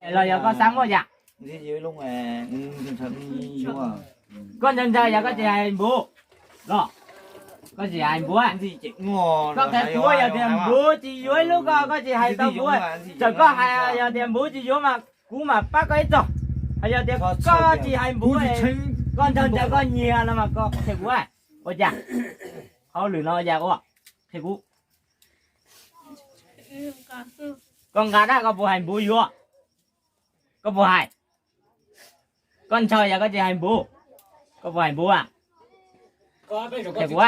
Los yog koj xav muaj yam? Koj ntshaw ntshaw yog koj tsis hais npuv los? Koj tsis hais npuv. Koj qhia kuv yog tias npuv tsis yuav ib lub koj, koj tsis hais tau npuv. Txawm koj hais yog tias npuv tsis yuav mas kuv mam pab koj ib txog. Hos yog tias koj tsis hais npuv, koj ntshaw ntshaw koj nyiag no mas koj qhia kuv ua cas? Hauj lwm no ua cas ua? Qhia kuv. Koj nqa dab koj puas hais npuv yuav? Koj puas hais? Koj ntshaw yog koj tsis hais npuv, koj puas hais npuv? Qhia kuv.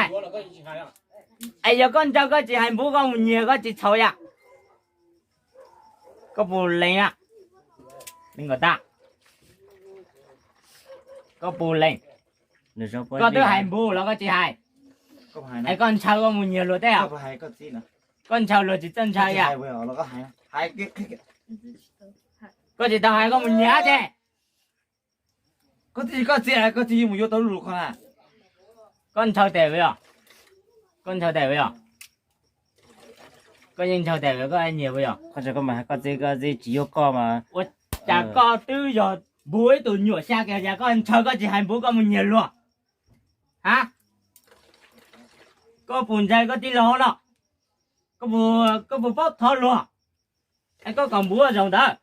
Es yog koj ntshaw koj tsis hais npuv koj mus nyiag koj tsis txhaum yam? Koj puas lees a? Lees kom tag. Koj puas lees? Koj twb hais npuv los koj tsis hais? Es koj ntshaw koj mus nyiag luag tej os? Koj ntshaw luag tsis txawj ntshaw yam? Koj tsis tau hais koj mus nyiag ces. Koj txiv, koj txiv, koj txiv mus yuav tau lub lus ko na. Koj ntshaw tes ua, koj ntshaw tes ua, koj yeej ntshaw tes ua, koj nyiag ua yog? Koj txiv, koj txiv tsis yuav koj mas. Ua cas koj twb yog npuv ib tug nyuam xya kiag cas koj ntshaw koj tsis hais npuv koj mus nyiag luag? Ha? Koj puas ntshai koj tij laug no? Koj puas paub thov luag? Es koj kom npuv zaum ntawd.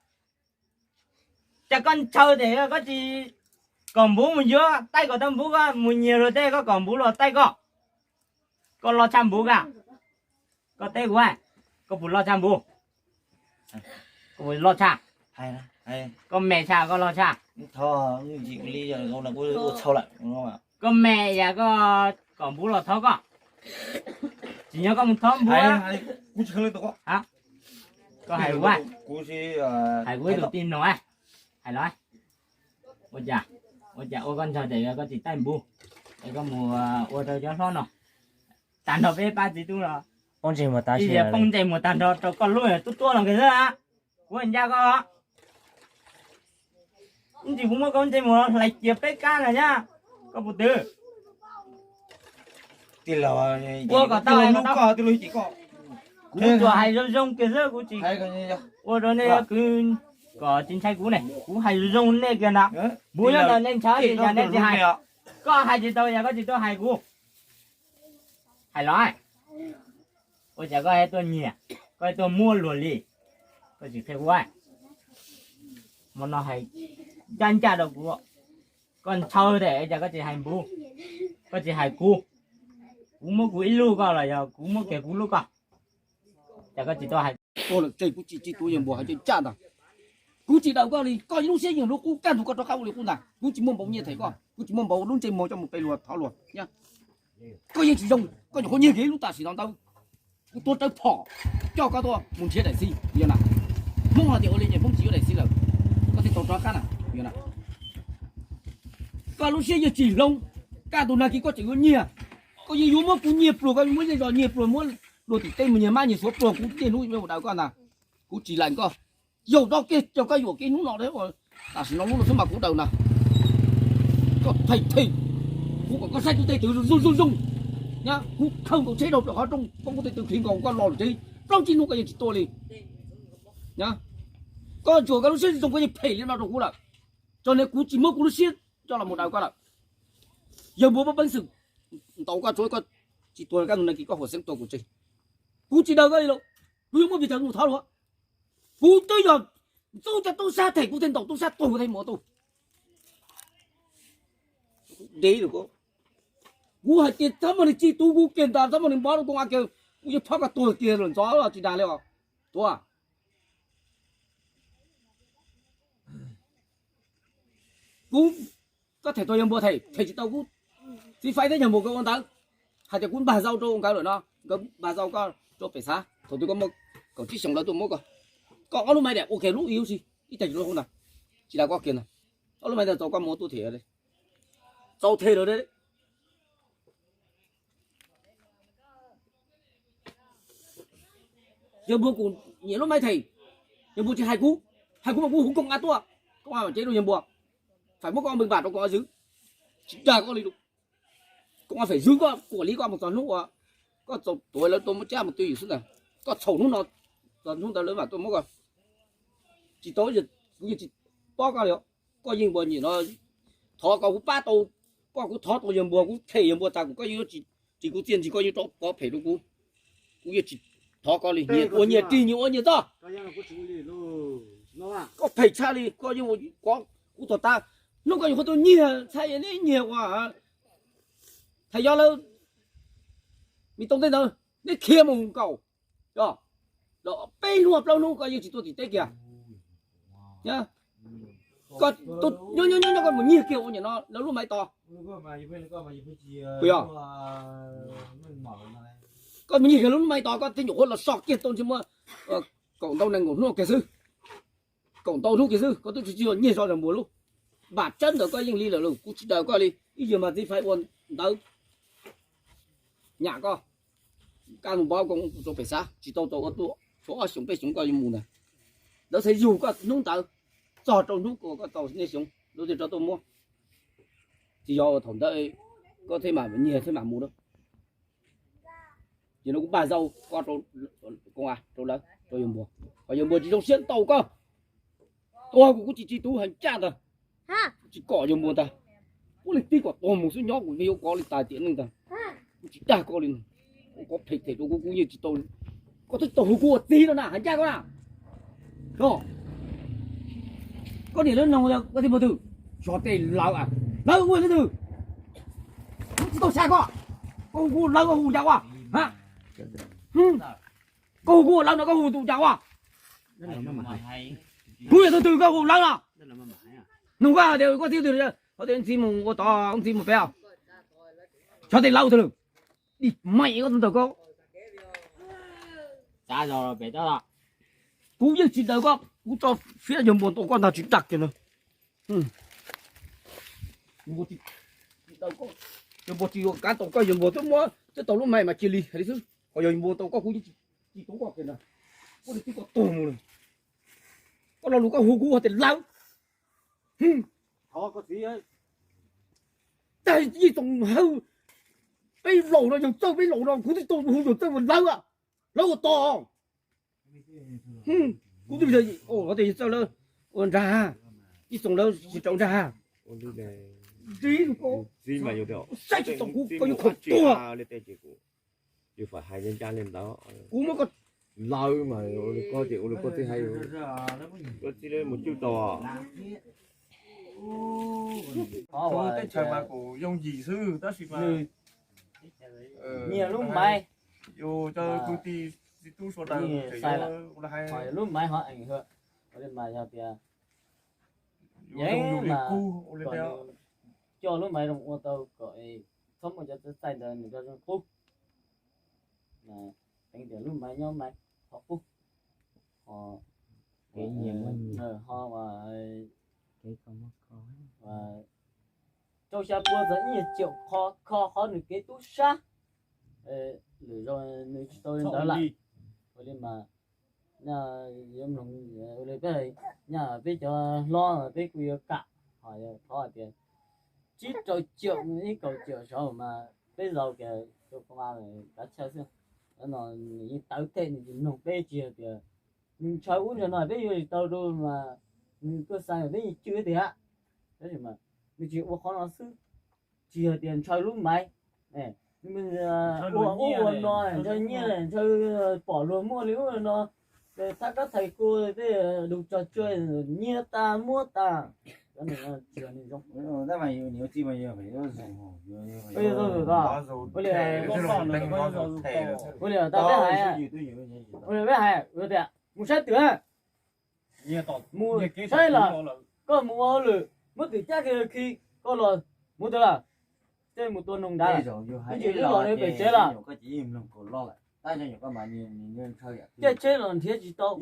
Cas koj ntshaw tes koj tsis kom npuv mus yuav taij kom tau npuv koj mus nyiag luag tej, koj kom npuv los taij koj. Koj loj tshaj npuv koj. Koj teb kuv, koj puas loj tshaj npuv? Koj puas loj tshaj? Koj me tshaj koj loj tshaj? Koj me yam koj kom npuv los thov koj. Tsis nyob koj mus thov npuv. Koj hais kuv, hais kuv ib tus tij laug, hais los. Ua cas, ua cas ua koj ntshaw tes koj tsis taij npuv, es koj mus ua rau cov hlob no. Tag nrho peb pab txiv tub no poob ntsej muag tag nrho rau koj lub tub tuab no kiag xwb. Kuv ncaj koj, ib ntsis kuv muab koj lub ntsej muag hlais cia peb kab na nyab, koj puas twv? Ua kom tau, kuv tsuas hais zoo zoo kiag xwb, kuv tsis ua rau nej kwv kom tsis ntshai kuv ne, kuv hais zoo zoo nej kiag ntag. Npuv nyob ntawd nej ntshaw ces yog nej tsis hais. Koj hais tsis tau yog koj tsis tuaj hais kuv. Hais los, ua cas koj tuaj nyiag, koj tuaj muab luag li, koj tsis qhia kuv. Hmo no hais ncaj ncaj rau kuv, koj ntshaw tes cas koj tsis hais npuv, koj tsis hais kuv. Kuv muab kuv ib lub koj los yog kuv muab kiag kuv lub koj, cas koj tsis tuaj hais. Tuag lawm ces kuv tsis tsis tuav yawg npua hais ncaj ncaj ntag. Kuv tsis daws koj li, koj ib lub siab yeej lub qub kaj ntug koj rov qab ua li qub ntag. Kuv tsis muaj npaum nyiaj them koj, kuv tsis muaj npaum lub ntsej muag coj mus pe luag thov luag. Koj yeej tsis zoo, koj nyuam qhuav nyiag kiag ib lub tam sim no ntawd, kuv tuav rawv phom coj koj tuaj mus nrhiav daim xib yog na. Hmoob hais tias ua li ces Hmoob tsis yuav daim xib lawm, koj thiaj tau rov qab na yog na. Koj lub siab yog tsis hloov, kaj ntug nag kis koj tseem yuav nyiag, koj yeej yuav muab kuv nyiag pluag, koj yuav muab zej zos nyiag pluag, muab luag tim tej mus nyiag mab nyiag suav pluag kuv niaj hnub yuav mus daws koj ntag. Kuv tsis laim koj, yaum tau kiag rau koj yuam kev hnub no, tam sim no lub no xwb mas kuv daws na. Koj them them, kuv kom koj saib kuv tej tw zoo zoo zoo, kuv khaws nkaus tsheb rau qhov rooj, koj muab tej tw khi nkaus koj los lawm ces plaub tsib hnub koj yeej tsis tuaj li. Koj tsuas koj lub siab zoo koj yeej phem li no rau kuv lawm. Tso ne kuv tsis muab kuv lub siab coj los mus daws koj lawm. Yawg npua pab peev xwm ntaus koj tsuav koj tsis tuag kaj ntug nag kis koj huam xeeb tuag kuv tseg. Kuv tsis daws koj li lawm, kuv yuav muab pes tsawg mus thov luag. Kuv twb yog ntxub cov tub sab them kuv thiaj ntaus tub sab tuag kuv thiaj mus ua tub. Dev, kuv hais tias txhob muaj neeg txib tub kuv kiag ntag, txhob muaj neeg npov rau kuv kiag, kuv yuav phob koj tuag kiag los ntxov tsis dag li os. Tuag. Kuv, koj them tau yawg npua them, them tsis tau kuv txiv faib thiab yawg npua koj ua ntawd, hais tias kuv npag zau rau nkawd lawm no, nkawd npag zau koj rau pem xav, thaum twg koj muaj kaum tsib xyoos lawv tuaj muab koj, koj ob lub maiv daim ua kiag lub ib lub si, ib tag kis lub ntag, tsis dag koj kiag ntag, ob lub maiv ntawd txaus koj mus ua tub them, txaus them lawm. Yawg npua kuv nyiam lub maiv them, yawg npua tsis hais kuv, hais kuv mas kuv hu koom a tuaj, koom a mam cev rau yawg npua, phải muab koj npee npam rau koom a zwv, tsis dag koj li lawm. Koom a phải zwv koj, kuam li koj mus txog hnub uas koj txaus tuav lawv tuaj muab cab mus twj ywm xwb ntag. Koj txhaum hnub no, txog hnub ntawd lawv mam tuaj muab koj. Tsis tau, Kuv yeej tsis pob koj li. Koj yeej npuas nyem no, thov koj kuv pab tau, koj kuv thov tau yawg npuas, kuv them yawg npuas tas, koj yeej yuav tsis, tsis kuv txiaj ntsig, koj yeej rov kov phem rau kuv. Kuv yeej tsis thov koj li, nyias ua nyias rig, nyias ua nyias txoj. Koj phem tshaj li, koj yeej ua kov kuv txog tas. Hnub koj yuav qhov twg nyiag txhais neb nyiag ua Thaj Yob lawv me tau tej ntawd, neb khiav mus nkaum. Peb hnub plaub hnub koj yeej tsis tuaj tim teb kiag. Nyob nyob nyob koj mus nyiag kiag ua nyem no lawv lub maiv tos. Puas yog? Koj mus nyiag kiag lub maiv tos, koj tej nyuam qhuav los so kiag tau ntshe muaj kaum ntau nees nkaum hnub kiag xwb. Kaum ntau hnub kiag xwb koj twb tsis tsis nyiag zoj yawg npuas lub. Npam tsawb ntawm koj yeej li lawm lauj, kuv tsis daws koj li. Ib yawg mas txiv faiv ua ntawv nyam koj, koj mus npauv koj rau pem xav tsis tau tau ua tuaj, tshuav ob xyoos peb xyoos koj yuav mus ntag. Lawv thiaj yug koj hnub ntawd txog rau hnub koj tau nej xyoo lawv thiaj rov tuaj muab. Tsis yog thaum ntawd koj thiaj mam nyiag thiaj mam mus na. Ces no kuv npaj zau koj rau, rau lawv, rau yawg npuas, kom yawg npuas tsis zoo siab ntaus koj. Tua kuv kuv tsis tsis tub heev caj ntag, tsis kom yawg npuas ntag. Kuv leej twg kom tua mus xwb nyob kuv yuav kov li tas tiam neej ntag. Kuv tsis dag koj li, koj phem them rau kuv kuv yeej tsis tau. Koj twb tau hu kuv ua txiv no na, heev caj koj na. Koj niam lawv noog koj thiaj mus twg? Xyov tej lawv, lawv ua leej twg? Kuv tsis tau xyab koj. Koj hu kuv lawv koj hu cas ua? Koj hu kuv ua lawv no koj hu tus cas ua? Kuv yog tus twg koj hu lawv no? Nug koj hais tias koj txiv twg, hais tias ntxiv mus ua tod, ntxiv mus pem. Xyov tej lawv twg lawm. Dim meem koj tus ntawm koj. Kuv yeej tsis daws koj, kuv tso siab yawg npuas tau koj ntag tsis dag kiag na. Yawg npuas tsis yuav kav tau koj, yawg npuas twb muab twb tau lub meej mas cia li hais li xwb, ho yog yawg npuas tau koj kuv yeej tsis tau koj kiag ntag. Koj li twb koj tuag mus lawm. Koj lo lus koj hu kuv hais tias lawv. Tag ib txoos hawb, peb laus no yawg txawj, peb laus no kuv twb tau hu yawg txawj ua lawv, lawv ua tos. Kuv twb tias yawg txawj lawv ua nrag, ib txoos lawv tsis rau nrag. Saib tsis tau kuv, koj yuav khaum tuag. Kuv muab koj lawv mas ua li koj ces ua li koj txiv hais, koj txiv mus cwj tau. Teb chaws mas kuv yooj yim xwb tab sis mas nyiag lub maiv, yus cov kwv tij txiv tub sawv daws tseem yuav hais lub maiv ho ees hwm, ua li mas yog tias yeej mas coj lub maiv zoo ua tau kom txhob muaj cov txaij ntawd nws coj zoo qub. Teev tias lub maiv nyob maiv qhov qub, ho ho rau xya pua txog ib yam tsiaum qho kho qhov nws kev tub sab. Lwm zaus nws tsis tau li ntawd lawm. Ua li mas, yuav mloog ua li peb, nyaj peb cov hlob peb kuj yuav kam, ho yog thov hais tias tsib rau ciam ib kaum ciam saud mas peb zaus kiag rau koo a kav chaj xwb. No nws yeej tawv thiab nws tsis mloog peb, tsis hais tias nws ntshaw ub ntshaw no peb yuav tsis tau rau mas nws tuaj xa peb yeej cwj tiag. Tab sis mas nws tsis ua qhov no xwb, tsis yog tias ntshaw lub maiv, ua ub ua no ntshaw nyiaj ntshaw pom luag muaj li ub li no, thab kab thais kua tej lus tso tsua nyiag tas muab tas. Ua li tau peb hais, ua li peb hais tias mus saib twm, mus saib los, koj mus ua hauj lwm muab twm cab kiag khi, koj los mus twg lawm, tej mus tua noog nrad, twb tsis twb los pem tsev lawm. Caij tsheb los nrhiav tsis tau.